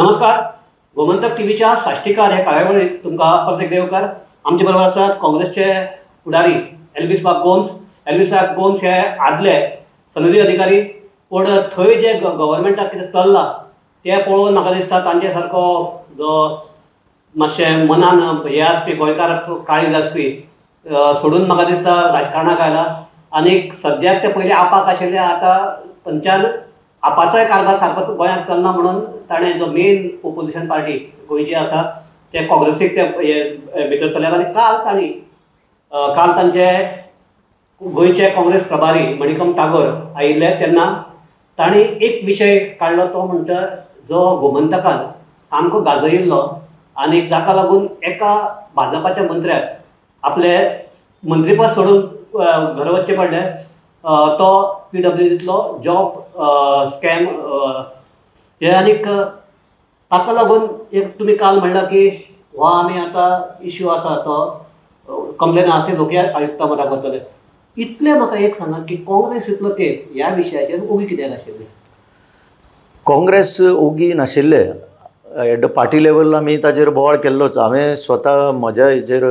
नमस्कार, गोमंतक टीव्हीच्या साश्टीकार ह्या कार्यावळीत तुमकां परत एक येवकार. आमचे बरोबर आसात काँग्रेसचे फुडारी एल्वीस बाब गोम्स. एल्वीस बाब गोम्स हे आदले सनदी अधिकारी, पूण थंय जे गव्हर्मेंटाक कितें चल्लां तें पळोवन म्हाका दिसता तांचे सारको जो मातशें मनान हें आसपी गोंयकार काळीज आसपी सोडून म्हाका दिसता राजकारणाक आयला. आनी सद्याक ते पयलीं आपाक आशिल्ले, आतां थंयच्यान आपाचोय कारभार सारको गोंयांत चलना म्हणून ताणें जो मेन ओपोजिशन पार्टी गोंयची आसा ते काँग्रेसीक ते हे भितर सरल्यात. आनी काल तांणी काल तांचे गोंयचे काँग्रेस प्रभारी मणिकम टागोर आयिल्ले तेन्ना तांणी एक विशय काडलो, तो म्हणटा जो गोमंतकान सामको गाजयिल्लो आनी जाका लागून एका भाजपाच्या मंत्र्याक आपले मंत्रीपद सोडून घर वचचें पडलें, तो पीडब्ल्यूडींतलो जॉब स्कॅम हे. आनीक ताका लागून एक तुमी काल म्हणलां की हो आमी आतां इश्यू आसा तो कंप्लेन आसा लोक आयुक्ता मराक वतले. इतलें म्हाका एक सांगा की काँग्रेस इतलो तेंप ह्या विशयाचेर ओगी कित्याक आशिल्ले? काँग्रेस ओगी नाशिल्ले. एट the party level आमी ताजेर बोवाळ केल्लोच. हांवें स्वता म्हज्या हेजेर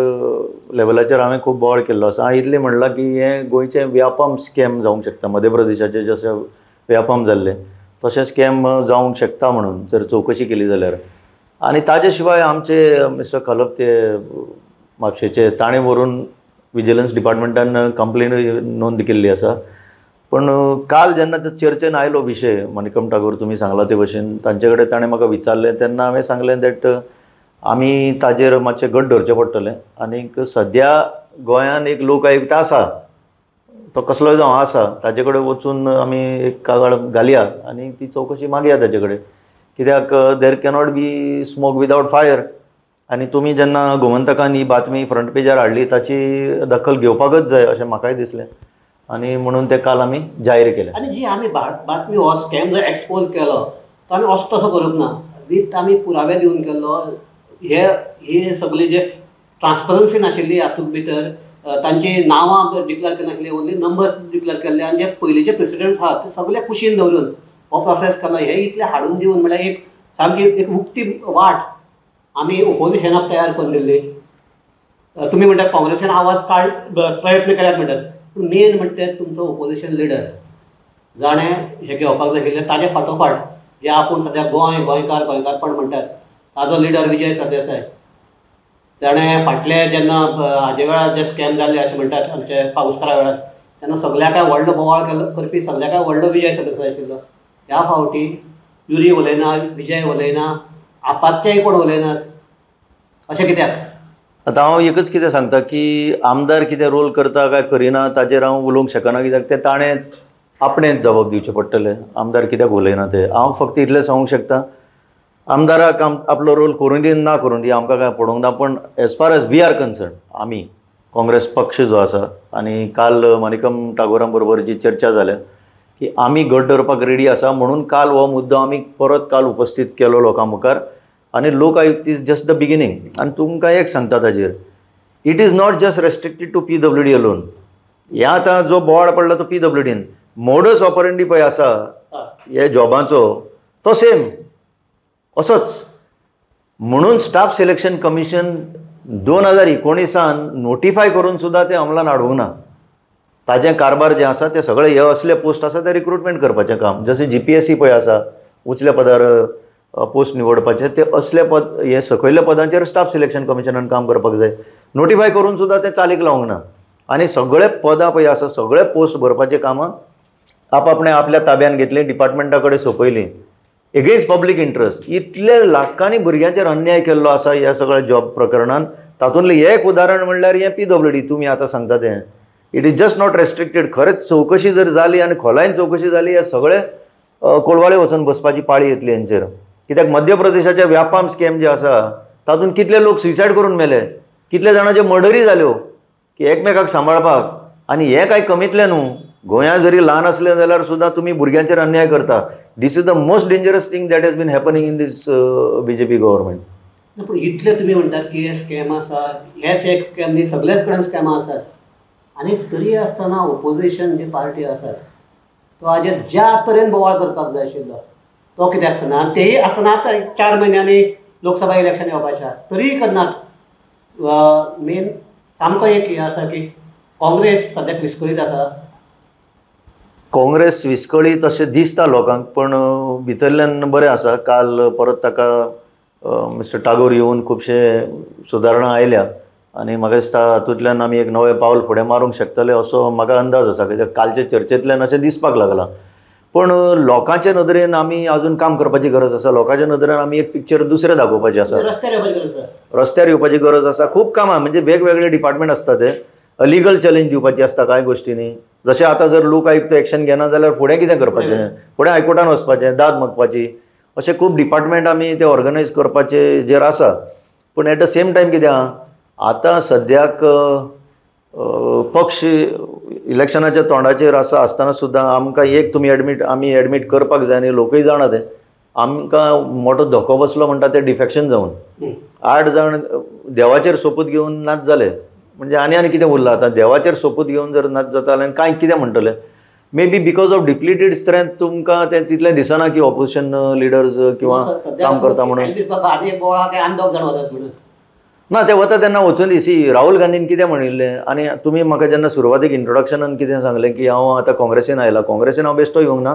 लेवलाचेर हांवें खूब बोवाळ केल्लो आसा. हांवें इतलें म्हणलां की हें गोंयचें व्यापम स्कॅम जावंक शकता, मध्य प्रदेशाचें जशें व्यापम जाल्लें तशें स्कॅम जावंक शकता म्हणून जर चवकशी केली जाल्यार. आनी ताजे शिवाय आमचे मिस्टर खलप ते म्हापशेचे, ताणें व्हरून विजिलन्स डिपार्टमेंटान कंप्लेन नोंद केल्ली आसा. पण काल जेन्ना ते चर्चेन आयलो विशय मणिकम टागोर तुमी सांगला ते भशेन तांचे कडेन ताणें म्हाका विचारलें तेन्ना हांवें सांगलें that आमी ताजेर मातशें घट धरचें पडटलें. आनीक सद्या गोंयान एक लोक आयुक्त आसा, तो कसलोय जावं आसा, ताजे कडेन वचून आमी एक कागाळ घालया आनी ती चवकशी मागया ताजे कडेन. कित्याक there cannot be smoke without fire. आनी तुमी जेन्ना गोमंतकान ही बातमी फ्रंट पेजार हाडली ताची दखल घेवपाकच जाय अशें म्हाकाय दिसलें आनी म्हणून ते काल आमी जाहीर केलें. आनी जी आमी बातमी हो स्कॅम जो एक्सपोज केलो तो आमी असो तसो करूंक ना, वीथ आमी पुरावे दिवन केल्लो. हे ही सगळी जे ट्रान्सपरन्सी नाशिल्ली हातूंत भितर, तांची नांवां डिक्लेर केनाशिल्ली, ओन्ली नंबर्स डिक्लेर केल्ले आनी जे पयलींचे प्रेसिडेंट आहात ते सगळे कुशीन दवरून हो प्रोसेस केलो. हे इतले हाडून दिवन म्हणल्यार एक सामकी एक उक्ती वाट आमी ओपोजिशनाक तयार करून दिल्ली. तुमी म्हणटात काँग्रेसीन आवाज काड प्रयत्न केल्यात म्हणटात, पूण मेन म्हणटा तुमचो ओपोजिशन लिडर जाणें हें घेवपाक जाय आशिल्लें ताजे फाटोफाट जे आपूण सद्या गोंय गोंयकार गोंयकारपण म्हणटात ताजो लिडर विजय सरदेसाय ताणें फाटले जेन्ना हाजे वेळार जे स्कॅम जाल्ले अशें म्हणटात आमचे पावसकारा वेळार तेन्ना सगळ्या काय व्हडलो बोवाळ केल्लो करपी सगळ्या काय व्हडलो विजय सरदेसाय आशिल्लो. ह्या फावटी युरी उलयना, विजय उलयना, आपाचेय कोण उलयनात, अशें कित्याक? आतां हांव एकच कितें सांगता की आमदार कितें रोल करता काय करिना ताजेर हांव उलोवंक शकना, कित्याक तें ताणें आपणें जबाब दिवचें पडटलें आमदार कित्याक उलयना तें. हांव फक्त इतलें सांगूंक शकता आमदाराक आपलो रोल करूं दी ना करूं दी आमकां कांय पडूंक ना, पूण as far as we are concern आमी काँग्रेस पक्ष जो आसा आनी काल मणिकम टागोरा बरोबर जी चर्चा जाल्या की आमी घट धरपाक रेडी आसा म्हणून काल हो मुद्दो आमी परत काल उपस्थीत केलो लोकां मुखार. आनी Lok Ayukta is just the beginning. आनी तुमकां एक सांगता ताजेर, it is not just restricted to PWD alone. हें आतां जो बोवाळ पडला तो पीडब्ल्यूडीन, मोडस ऑपरेंडी पळय आसा हे जॉबाचो तो सेम असोच. म्हणून स्टाफ सिलेक्शन कमिशन 2019 नोटिफाय करून सुद्दां तें अंमलान हाडूंक ना. ताजें कारभार जें आसा ते सगळे हे असले पोस्ट आसा ते रिक्रुटमेंट करपाचें काम, जशें जीपीएससी पळय आसा उंचल्या पदार पोस्ट निवडपाचे, ते असले पद हे सकयल्या पदांचेर स्टाफ सिलेक्शन कमिशनान काम करपाक जाय. नोटिफाय करून सुद्दां तें चालीक लावंक ना. आनी सगळे पदां पळय आसा सगळे पोस्ट भरपाचें कामां आपआपणे आपल्या ताब्यान घेतलीं, डिपार्टमेंटा कडेन सोंपयलीं एगेन्स्ट पब्लीक इंट्रस्ट. इतले लाखांनी भुरग्यांचेर अन्याय केल्लो आसा ह्या सगळ्या जॉब प्रकरणान. तातूंतलें एक उदाहरण म्हणल्यार हें पीडब्ल्यूडी तुमी आतां सांगता तें. It is just not restricted. खरेंच चवकशी जर जाली आनी खोलायेन चवकशी जाली ह्या सगळे कोलवाळे वचून बसपाची पाळी येतली हेंचेर. कित्याक मध्य प्रदेशाचे व्यापाम स्कॅम जे आसा तातूंत कितले लोक सुसायड करून मेले, कितले जाणांचे मर्डरी जाल्यो की एकमेकाक सांबाळपाक. आनी हें कांय कमीतलें न्हू, गोंया जरी ल्हान आसलें जाल्यार सुद्दां तुमी भुरग्यांचेर अन्याय करता. This is the most dangerous thing that has been happening in this BJP government. पूण इतले तुमी म्हणटात की हे स्कॅम आसा, हेच एक स्कॅम न्ही, सगळेच कडेन स्कॅमां आसात. आनी तरी आसतना ओपोजिशन जी पार्टी आसात तो हाजेर ज्या तरेन बोवाळ करपाक जाय आशिल्लो तो कित्याक करना आनी तेय आसतना आतां 4 म्हयन्यांनी लोकसभा इलेक्शन येवपाचें आसा तरीय करनात. मेन सामको एक हें आसा की काँग्रेस सद्याक विस्कळीत आसा. काँग्रेस विस्कळीत अशें दिसता लोकांक, पण भितरल्यान बरें आसा. काल परत ताका मिस्टर टागोर येवन खुबशे सुदारणा आयल्या आनी म्हाका दिसता हातूंतल्यान आमी एक नवें पावल फुडें मारूंक शकतले असो म्हाका अंदाज आसा, कित्याक कालचे चर्चेंतल्यान अशें दिसपाक लागलां. पण लोकांचे नदरेन आमी अजून काम करपाची गरज आसा. लोकांच्या नदरेन आमी एक पिक्चर दुसरें दाखोवपाचें आसा, रस्त्यार येवपाची गरज आसा. खूब कामां म्हणजे वेगवेगळे डिपार्टमेंट आसता, ते लिगल चॅलेंज दिवपाची आसता कांय गोश्टींनी. जशें आतां जर लोक आयुक्त एक्शन घेना जाल्यार फुडें कितें करपाचें, फुडें हायकोर्टान वचपाचें, दाद मागपाची, अशें खूब डिपार्टमेंट आमी ते ऑर्गनायज करपाचे जेर आसा. पूण एट the same time कितें आहा, आतां सद्याक पक्ष इलेक्शनाच्या तोंडाचेर आसा आसतना सुद्दां आमकां एक तुमी एडमीट आमी एडमीट करपाक जाय आनी लोकूय जाणा ते आमकां मोटो धोको बसलो म्हणटा ते डिफेक्शन जावन 8 जाण देवाचेर सोपूत घेवन नाच जाले. म्हणजे आनी आनी कितें उरलां आतां, देवाचेर सोपूत घेवन जर नाच जाता जाल्यार कांय कितें म्हणटले. Maybe because of depleted strength तुमकां तें तितलें दिसना की ऑपोजिशन लिडर्स किंवा काम करता म्हणून ना. ते वता तेन्ना वचून दी. सी, राहुल गांधीन कितें म्हणिल्लें आनी तुमी म्हाका जेन्ना सुरवातीक इंट्रोडक्शनान कितें सांगलें की हांव आतां काँग्रेसीन आयला, काँग्रेसीन हांव बेश्टो येवंक ना.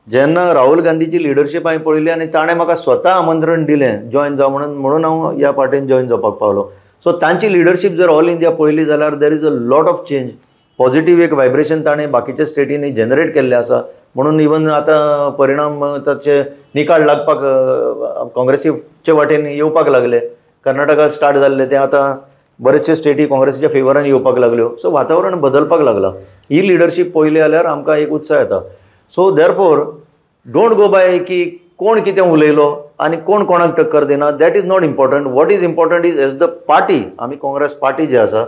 जेन्ना राहुल गांधीची लिडरशीप हांवें पळयली आनी ताणें म्हाका स्वता आमंत्रण दिलें जॉयन जाव म्हणून, म्हणून हांव ह्या पार्टीन जॉयन जावपाक पावलो. सो तांची लिडरशीप जर ऑल इंडिया पळयली जाल्यार there is a lot of change, positive एक वायब्रेशन ताणें बाकीच्या स्टेटींनी जनरेट केल्लें आसा. म्हणून इवन आतां परिणाम ताचे निकाल लागपाक काँग्रेसीचे वाटेन येवपाक लागले. कर्नाटकाक स्टार्ट जाल्लें तें आतां बरेचशे स्टेटी काँग्रेसीच्या फेवरान येवपाक लागल्यो. सो वातावरण बदलपाक लागलां. ही लिडरशीप पळयली जाल्यार आमकां एक उत्साह येता. So therefore don't go by की कोण कितें उलयलो आनी कोण कोणाक टक्कर दिना, that is not important. What is important is as the party, आमी काँग्रेस पार्टी जी आसा,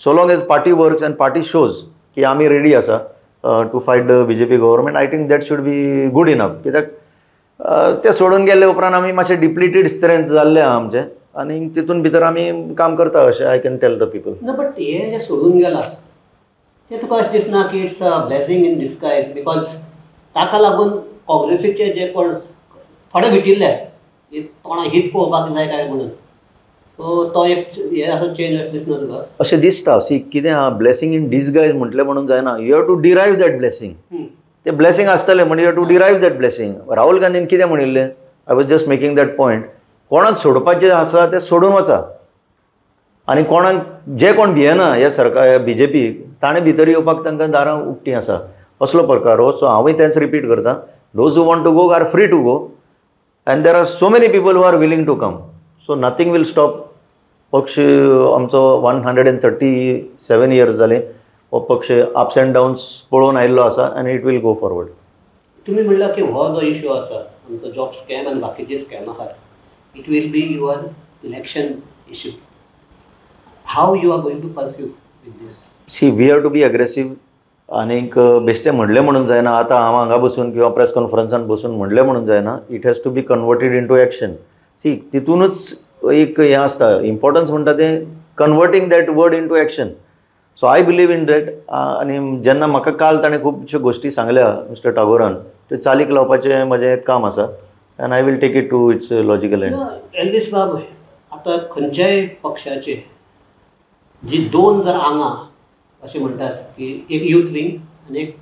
so long as party works and party shows की आमी रेडी आसा to fight the BJP government, I think that should be good enough. कित्याक ते सोडून गेले उपरांत आमी मातशें डिप्लिटेड स्ट्रेंथ जाल्लें आहा आमचें आनी तितून भितर आमी काम करता अशें I can tell the people. ना, बट हे जें सोडून गेला तें तुका अशें दिसना की it's a blessing in disguise, because ताका लागून काँग्रेसीचे जे कोण थोडे विटिल्ले कोणा हीत पळोवपाक जाय काय म्हणून, सो तो एक हे असो चेंज अशें दिसना तुका? अशें दिसता. सी कितें आहा, ब्लेसिंग इन डिसगायज म्हटलें म्हणून जायना, you have to derive that blessing. तें ब्लेसिंग आसतलें म्हणजे you have to derive that blessing. Rahul गांधीन कितें म्हणिल्लें, I was just making that point, कोणाक सोडपाचें आसा तें सोडून वचा आनी कोणाक जे कोण भियेना ह्या सरकार बी जे पीक ताणें भितर येवपाक तांकां दारां उक्तीं आसा, असलो प्रकार हो. सो हांवूय तेंच रिपीट करता, those who want to go are free to go and there are so many people who are willing to come, so nothing will stop. पक्ष आमचो 137 इयर्स जाले, हो पक्ष अप्स एंड डाउन्स पळोवन आयिल्लो आसा आनी it will go forward. तुमी म्हणलां की हो जो इशू आसा आमचो जॉब स्कॅम आनी बाकीचे स्कॅम आहात, it will be your election issue. How you are going to pursue with this? See, we have to be aggressive. आनीक बेश्टें म्हणलें म्हणून जायना, आतां हांव हांगा बसून किंवा प्रेस कॉन्फरन्सान बसून म्हणलें म्हणून जायना, it has to be converted into action. See, तितूनच एक हें आसता, इम्पॉर्टन्स म्हणटा तें converting that word into action. So I believe in that. आनी जेन्ना म्हाका काल ताणें खुबश्यो गोश्टी सांगल्या मिस्टर टागोरान, त्यो चालीक लावपाचें म्हजें काम आसा and I will take it to its logical end. Elvis बाब, आतां खंयच्याय पक्षाचे जी दोन जर आंगां अशें म्हणटात की एक यूथ विंग आनी एक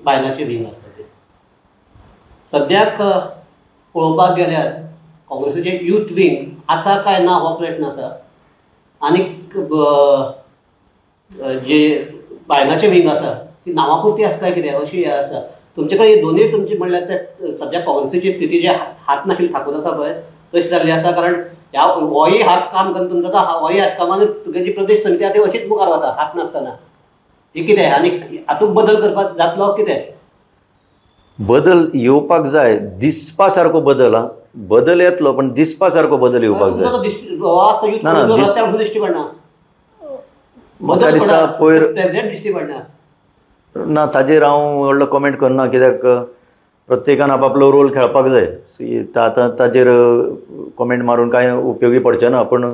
बायलांचे विंग आसता, ते सद्याक पळोवपाक गेल्यार काँग्रेसीचे यूथ विंग आसा काय ना हो प्रश्न आसा, आनी जे बायलांचे विंग आसा ती नांवापुरती आसा काय कितें अशी हें आसा. तुमचे कडेन दोनूय तुमची म्हणल्यार ते सद्या काँग्रेसीची स्थिती जे हात नाशिल्ले ठाकूर आसा पळय तशी जाल्ली आसा, कारण ह्या होय हात काम करून तुमचो होय हात कामान तुगे जी प्रदेश समिती आसा ती अशीच मुखार वता हात नासतना. हे कितें आनी हातूंत बदल करपाक जातलो कितें? बदल येवपाक जाय, दिसपा सारको बदल. आं, बदल येतलो पण दिसपा सारको बदल येवपाक जाय. ना दिश्टी पडना, म्हाका दिसता पयर प्रेसिडेंट दिश्टी पडना. ना, ताजेर हांव व्हडलो कॉमेंट करना, कित्याक प्रत्येकान आपआपलो रोल खेळपाक जाय. आतां ताजेर कॉमेंट मारून कांय उपयोगी पडचें ना. पूण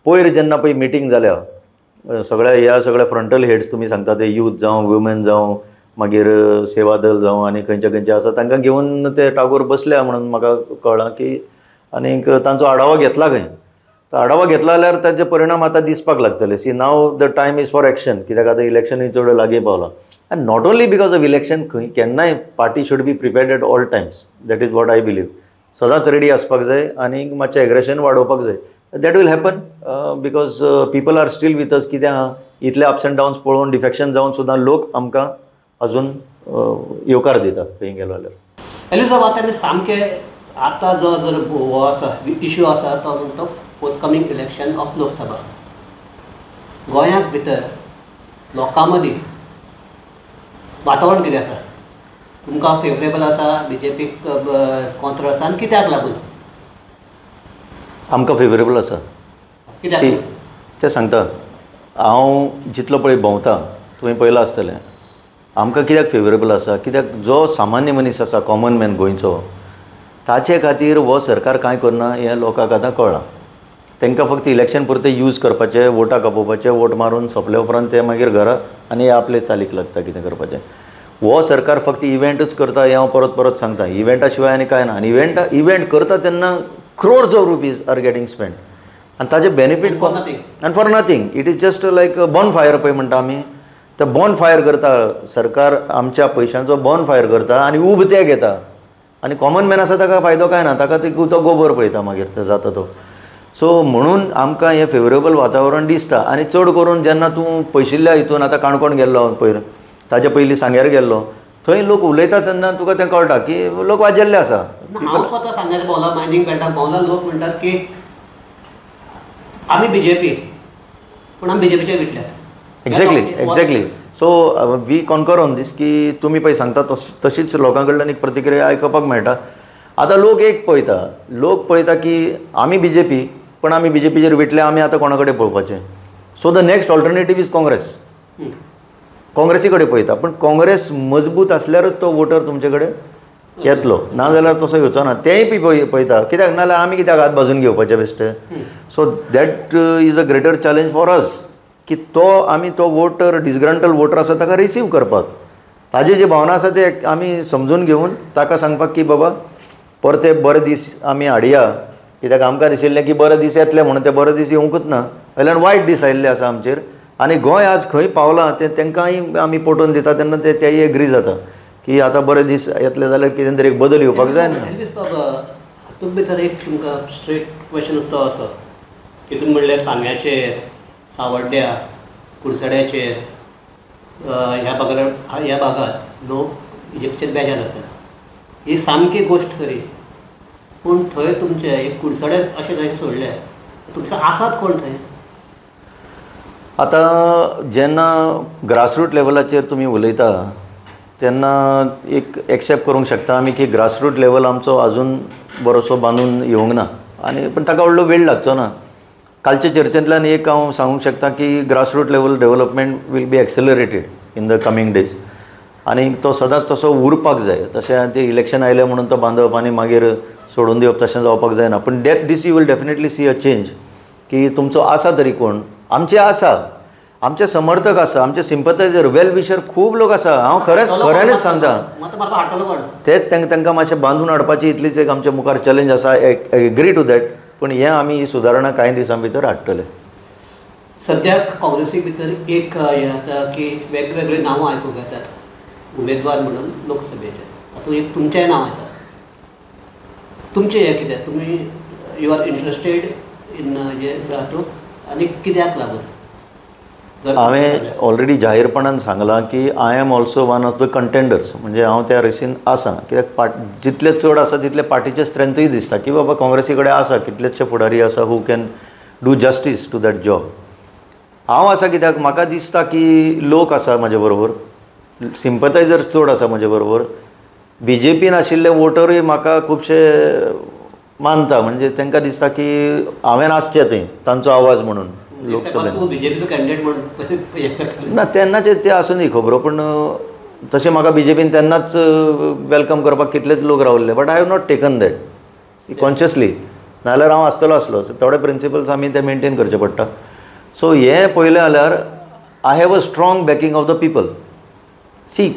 पयर जेन्ना पळय मिटींग जाल्या सगळ्या ह्या सगळ्या फ्रंटल हेड्स तुमी सांगता ते यूथ जावं, वुमेन जावं, मागीर सेवा दल जावं आनी खंयचे खंयचे आसा तांकां घेवन ते टागोर बसल्या म्हणून म्हाका कळ्ळां की आनीक तांचो आढावो घेतला खंय. तो आढावो घेतला जाल्यार ताजे परिणाम आतां दिसपाक लागतले. See now the time is for action, कित्याक आतां इलेक्शनूय चड लागीं पावलां. आनी not only because of election, खंय केन्नाय party should be prepared at all times, that is what I believe. सदांच रेडी आसपाक जाय आनी मातशें एग्रेशन वाडोवपाक जाय. That will happen because people are still with us. कितें आहा इतले अप्स एंड डाउन्स पळोवन डिफेक्शन जावन सुद्दां लोक आमकां अजून येवकार दिता खंय गेलो जाल्यार. एल्विस बाब, आतां आमी सामकें आतां जो जर हो आसा इशू आसा तो म्हणटा फोर्थकमींग इलेक्शन ऑफ लोकसभा. गोंयांत भितर लोकां मदीं वातावरण कितें आसा? तुमकां फेवरेबल आसा, बी जे पीक कॉन्ट्र आसा, आनी कित्याक लागून? आमकां फेवरेबल आसा कित्याक तें सांगता. हांव जितलो पळय भोंवता तुवें पळयलां आसतलें, आमकां कित्याक फेवरेबल आसा, कित्याक जो सामान्य मनीस आसा, कॉमन मॅन गोंयचो, ताचे खातीर हो सरकार कांय करना हें लोकांक आतां कळ्ळां. तांकां फक्त इलेक्शन पुरतें यूज करपाचें, वोटां कापोवपाचें, वोट मारून सोंपले उपरांत ते मागीर घरा आनी आपले चालीक लागता कितें करपाचें. हो सरकार फक्त इव्हेंटूच करता हें हांव परत परत सांगता. इव्हेंटा शिवाय आनी कांय ना. आनी इव्हेंट करता तेन्ना crores of rupees are getting spend आनी ताजे benefit for nothing. And for nothing. It is just like bonfire पळय म्हणटा आमी, ते बॉन फायर करता सरकार, आमच्या पयशांचो बॉन फायर करता आनी उब ते घेता. आनी कॉमन मॅन आसा ताका फायदो कांय ना, ताका तो गोबर पळयता मागीर ते जाता तो. सो म्हणून आमकां हें फेवरेबल वातावरण दिसता. आनी चड करून जेन्ना तूं पयशिल्ल्या हितून आतां काणकोण गेल्लो पयर, ताजे पयलीं सांग्यार गेल्लो, थंय लोक उलयता तेन्ना तुका तें कळटा की लोक वाजेल्ले आसा. हांव स्वता सांग्यार भोंवला, मायनींग बेल्टाक भोंवला, लोक म्हणटात की आमी बीजेपी, पूण आमी बीजेपीचे विटल्या. Exactly exactly. So we concur on this की तुमी पळय सांगता तशीच लोकां कडल्यान एक प्रतिक्रिया आयकुपाक मेळटा. आतां लोक एक पळयता, लोक पळयता की आमी बीजेपी, पण आमी बीजेपीचेर विटले, आमी आतां कोणा कडेन पळोवपाचें. So the next alternative is Congress. काँग्रेसी कडेन पळयता, पण काँग्रेस मजबूत आसल्यारच तो वोटर तुमचे कडेन येतलो, ना जाल्यार तसो येवचो ना. तेंय बी पळयता कित्याक, ना जाल्यार आमी कित्याक हात बाजून घेवपाचें बेश्टे. So that is a greater challenge for us की तो आमी तो वोटर, डिसग्रंटल वोटर आसा ताका रिसीव करपाक, ताजी जी भावना आसा ते आमी समजून घेवन ताका सांगपाक की बाबा परते बरे दीस आमी हाडया. कित्याक आमकां दिशिल्लें की बरे दीस येतले म्हणून, ते बरे दीस येवंकूच ना, वयल्यान वायट दीस आयिल्ले आसा आमचेर. आनी गोंय आज खंय पावलां तें तांकांय आमी पटोवन दिता तेन्ना ते तेय एग्री जाता की आतां बरे दीस येतले जाल्यार कितें तरी एक बदल येवपाक जाय न्हू. हातूंत भितर एक तुमकां स्ट्रेट क्वेश्चन तो असो की तुमी म्हणलें सांग्याचेर, सावड्ड्या, कुडचड्याचेर, ह्या भागांत लोक बीजेपीचेर बेजार आसात, ही सामकी गोश्ट खरी. पूण थंय तुमचे एक कुडचडे अशें जशें सोडले, तुमचे आसात कोण थंय? आतां जेन्ना ग्रासरूट लेवलाचेर तुमी उलयता तेन्ना एक एक्सेप्ट करूंक शकता आमी की ग्रासरूट लेवल आमचो आजून बरोसो बांदून येवंक ना, आनी पण ताका व्हडलो वेळ लागचो ना. कालच्या चर्चेंतल्यान एक हांव सांगूंक शकता की grassroot level development will be accelerated in the coming days, आनी तो सदांच तसो उरपाक जाय. तशें तें इलेक्शन आयलें म्हणून तो बांदप आनी मागीर सोडून दिवप तशें जावपाक जायना. पूण that this you will definitely see a change की तुमचो आसा तरी कोण, आमचे आसा, आमचे समर्थक आसा, आमचे सिंपथायझर, वेल विशर खूब लोक आसा. हांव खरेंच खऱ्यांनीच सांगता, तेच तांकां मातशें बांदून हाडपाची इतलीच एक आमच्या मुखार चॅलेंज आसा. एग्री टू that, पूण हें आमी ही सुदारणा कांय दिसां भितर हाडटले. सद्याक काँग्रेसी भितर एक हें आसा की वेगवेगळीं नांवां आयकूंक येतात उमेदवार म्हणून लोकसभेचे, तातूंत एक तुमचेंय नांव येता. तुमचें हें कितें, तुमी you are interested in हे हातूंत आनी कित्याक लागून? हांवें ऑलरेडी जाहीरपणान सांगलां की I am also one of the contenders, म्हणजे हांव त्या रेसीन आसा. कित्याक जितले चड आसा तितले पार्टीचें स्ट्रेंथूय दिसता की बाबा काँग्रेसी कडेन आसा कितलेशे फुडारी आसा who can do justice to that job. हांव आसा कित्याक म्हाका दिसता की लोक आसा म्हजे बरोबर, सिंपथायझर्स चड आसा म्हजे बरोबर, बी जे पीन आशिल्ले वोटरूय म्हाका खुबशे मानता, म्हणजे तांकां दिसता की हांवें आसचें थंय तांचो आवाज म्हणून लोकसभेन. ना तेन्नाचे ते आसूं न्ही खबरो, पूण तशें म्हाका बी जे पीन तेन्नाच welcome करपाक कितलेच लोक रावल्ले, but I have not taken that consciously, नाजाल्यार हांव आसतलो आसलो. थोडे प्रिंसिपल्स आमी ते मेनटेन करचे पडटा. सो हें पळयलें जाल्यार I have a strong backing of the people. See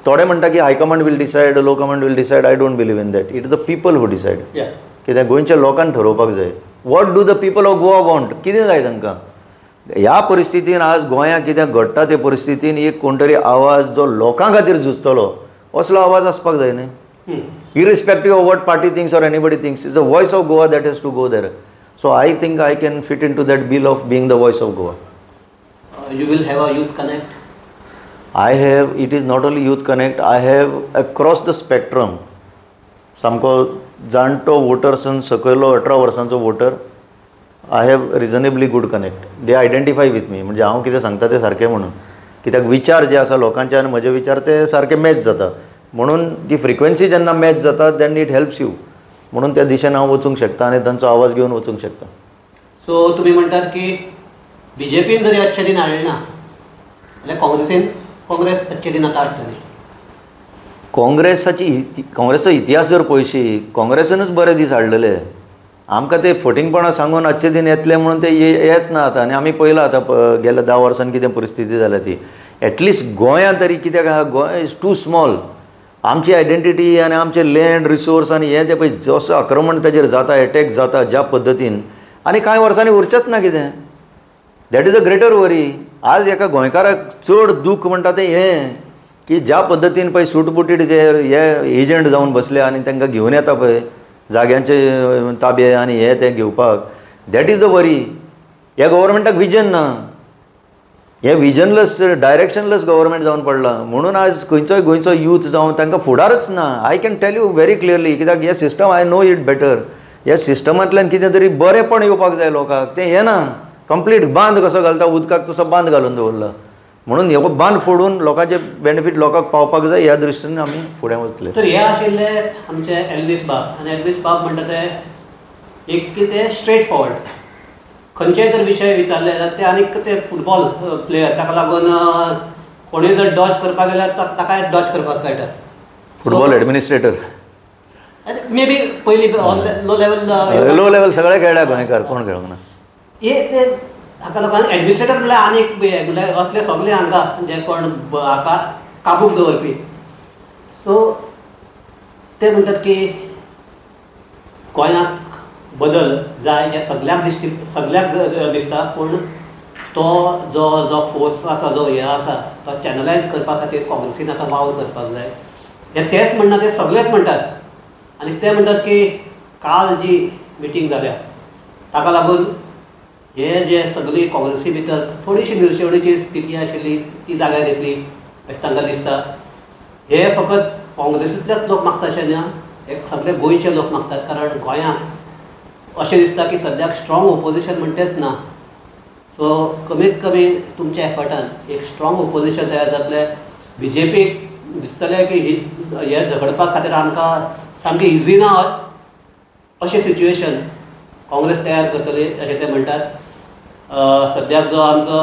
थोडे म्हणटा की high command will decide, low command will decide. I don't believe in that. It is the people who decide. कित्याक गोंयच्या लोकांक ठरोवपाक जाय what do the people of Goa want, कितें जाय तांकां. ह्या परिस्थितीन आज गोंयांत कितें घडटा ते परिस्थितीन एक कोण तरी आवाज जो लोकां खातीर झुजतलो असलो आवाज आसपाक जाय न्ही. Irrespective of what party thinks or anybody thinks, is a voice of Goa that has to go there. So I think I can fit into that bill of being the voice of Goa. You will have a youth connect? I have, it is not only youth connect, I have across the spectrum. सामको जाणटो वोटर्सन सकयलो 18 वर्सांचो voter, I have reasonably good connect. They identify with me. म्हणजे हांव कितें सांगता तें सारकें म्हणून, कित्याक विचार जे आसा लोकांचे आनी म्हजे विचार ते सारके मॅच जाता, म्हणून ती फ्रिक्वेन्सी जेन्ना मॅच जाता then it helps you, म्हणून त्या दिशेन हांव वचूंक शकता आनी तांचो आवाज घेवन वचूंक शकता. सो तुमी म्हणटात की बीजेपीन जरी अच्छे दिन हाडले ना जाल्यार काँग्रेसीन, काँग्रेस अच्छे दिन आतां हाडटली. काँग्रेसाची, काँग्रेसचो इतिहास जर पळयशी, काँग्रेसीनूच बरे दीस हाडलेले. आमकां ते फटींगपणां सांगून अच्छे दिन येतले म्हणून ते येच ना आतां. आनी आमी पळयलां आतां गेल्या 10 वर्सांनी कितें परिस्थिती जाल्या ती. एटलिस्ट गोंयांत तरी, कित्याक गोंय is too small. आमची आयडेंटिटी आनी आमचे लँड रिसोर्स आनी हें तें पळय जसो आक्रमण ताजेर जाता, एटॅक जाता ज्या पद्दतीन, आनी कांय वर्सांनी उरचेंच ना कितें. That is a greater worry. आज एका गोंयकाराक चड दूख म्हणटा तें हें की ज्या पद्दतीन पळय सूटबुटीड जे हे एजंट जावन बसले आनी तांकां घेवन येता पळय जाग्यांचे ताबे आनी हे तें घेवपाक, that is the वरी. ह्या गव्हर्मेंटाक विजन ना, हें विजनलेस डायरेक्शनलेस गव्हर्मेंट जावन पडलां. म्हणून आज खंयचोय गोंयचो यूथ जावन तांकां फुडारच ना. I can tell you very clearly, कित्याक हें system I know it better. ह्या सिस्टमांतल्यान कितें तरी बरेंपण येवपाक जाय लोकांक, तें येना. कंप्लीट बांद कसो घालता उदकाक तसो बांद घालून दवरला. म्हणून हो बांद फोडून लोकांचे बेनिफीट लोकांक पावपाक जाय ह्या दृश्टीन आमी फुडें वतले. तर हे आशिल्ले आमचे एल्वीस बाब. आनी एल्वीस बाब म्हणटा ते एक कितें स्ट्रेट फॉरवर्ड, खंयचेय जर विशय विचारले जाल्यार ते आनीक ते फुटबॉल प्लेयर, ताका लागून कोणूय जर डॉज करपाक गेल्यार ताकाय डॉज करपाक कळटा. फुटबॉल एडमिनिस्ट्रेटर मे बी पयलीं लो लेवल, लो लेवल सगळे खेळ्ळा गोंयकार, कोण खेळूंक ना. हे ते हाका लोकांक एडमिनिस्ट्रेटर म्हणल्यार आनीक म्हणल्यार असले सगळे हांगा जे कोण हाका काबूक दवरपी. सो ते म्हणटात की गोंयांक बदल जाय हें सगळ्यांक दिश्टी, सगळ्यांक दिसता, पूण तो जो जो फोर्स आसा, जो हे आसा तो चॅनलायज करपा खातीर काँग्रेसीन आतां वावर करपाक जाय. हे तेच म्हणना, ते सगळेच म्हणटात. आनी ते म्हणटात की काल जी मिटींग जाल्या ताका लागून हे जे सगळी काँग्रेसी भितर थोडीशी निर्शेवणीची स्थिती आशिल्ली ती जाग्यार येतली अशें तांकां दिसता. हे फकत काँग्रेसींतलेच लोक मागता अशें ना, हे सगळे गोंयचे लोक मागतात. कारण गोंयांत अशें दिसता की सद्याक स्ट्रॉंग ओपोजिशन म्हणटेच ना. सो कमीत कमी तुमच्या एफर्टान एक स्ट्रॉंग ओपोजिशन तयार जातलें. बीजेपीक दिसतलें की हे झगडपा खातीर आमकां सामकें इजी ना अशें सिच्युएशन काँग्रेस तयार करतली अशें ते म्हणटात. सद्याक जो आमचो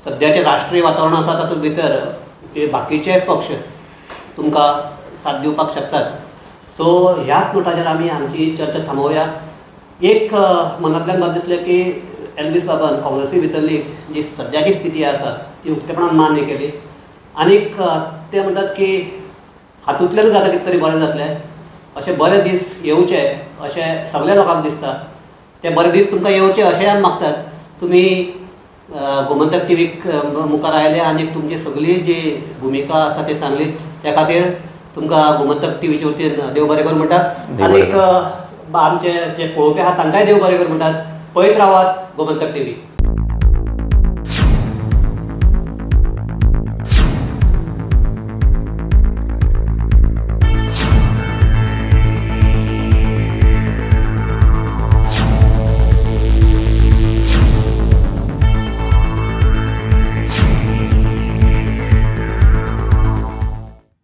सद्याचें राष्ट्रीय वातावरण आसा तातूंत भितर बाकीचे पक्ष तुमकां साथ दिवपाक शकतात. सो ह्याच नोटाचेर आमी आमची चर्चा थांबोवया. एक मनांतल्यान म्हाका दिसलें की एल्वीस बाबान काँग्रेसी भितरली जी सद्याची स्थिती आसा ती उक्तेपणान मान्य केली. आनीक ते म्हणटात की हातूंतल्यानूच आतां कितें तरी बरें जातलें, अशे बरे दीस येवचे अशें सगल्या लोकांक दिसता. ते बरे दीस तुमकां येवचे अशें आमी मागतात. तुमी गोमंतक टीव्हीक मुखार आयले आनी तुमची सगळी जी भुमिका आसा ती सांगली, त्या खातीर तुमकां गोमंतक टीव्हीचे वतीन देव बरें करूं म्हणटात. आनीक आमचे जे पळोवपी आहा तांकांय देव बरें करूं म्हणटात. पळयत रावात गोमंतक टीव्ही.